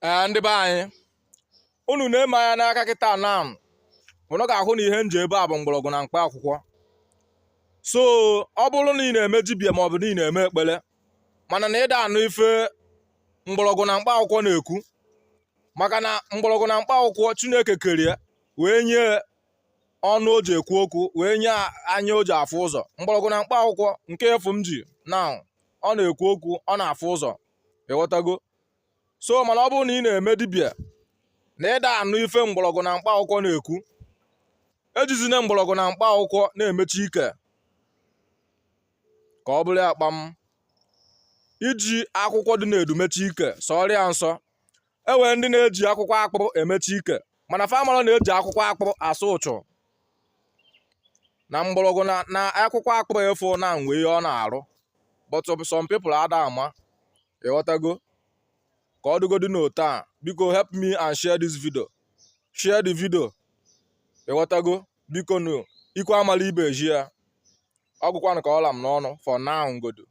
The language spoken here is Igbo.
Ee, ndị be anyị, unu na-eme anya n'aka kịta na unu ga-ahụ na ihe m ji ebe a bụ mgbọrọgwụ na mkpa akwụkwọ. So ọ bụrụ na ị na-eme dibịa maọbụ na ị na-eme ekpere, mana na ị da anụ ife mgbọrọgwụ na mkpa akwụkwọ na-ekwu, maka na mgbọrọgwụ na mkpa akwụkwọ Chineke kere ya wee nye ọnụ o ji ekwu okwu, wee nye anya o ji afụ ụzọ. Mgbọrọgwụ na mkpa akwụkwọ nke efu m ji na ọ na-ekwu okwu, ọ na-afụ ụzọ, ịghọtago? So mana ọ bụrụ na ị na-eme dibịa na ị da anụ ife mgbọrọgwụ na mkpa akwụkwọ na-ekwu, ejizina mgbọrọgwụ na mkpa akwụkwọ na-emechi ike ka ọ bụrụ ya kpam. Iji akwụkwọ dị n'edu mechi ike sọrọ ya nsọ. E nwere ndị na-eji akwụkwọ akpụ emechi ike, mana fa amarọ na-eji akwụkwọ akpụ asụ ụchụ na mgbọrọgwụ na akwụkwọ akpụ efu na nwe ihe ọ na-arụ, but some people ada ama, ịghọtago? Ka ọ dịgodu n'otu a. Biko, help me and share this video, share the video, ịghọtago? Biko nụ, ikwe amala ibe ji ya. Ọ gụkwanụ ka ọla m n'ọnụ for now ngodo.